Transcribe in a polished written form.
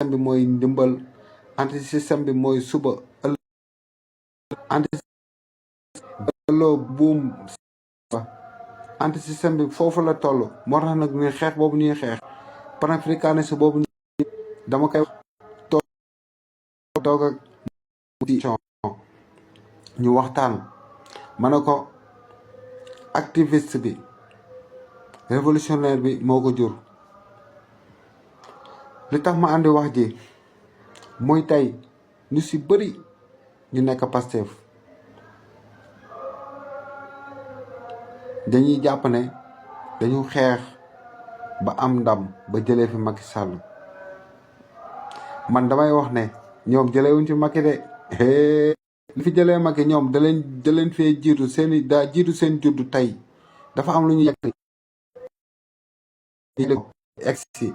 système bi mooy ndimbal anti système bi mooy suba anti delloo buum anti système bi foofu la toll moo tax nag ni xeex boobu ñuy xeex panafricanisme boobu dama koy toog ak ñu waxtaan ma ne ko activiste bi révolutionnaire bi moo ko jur li tax ma àndi wax ji mooy tey ñu si bëri ñu nekk Pastef dañuy jàpp ne dañu xeex ba am ndam ba jëlee fi Macky Sall man damay wax ne ñoom jëlewuñ fi Macky de li fi jëlee Macky ñoom da leen fee jiitu seeni daa jiitu seen juddu tey dafa am lu ñu yàgg egsi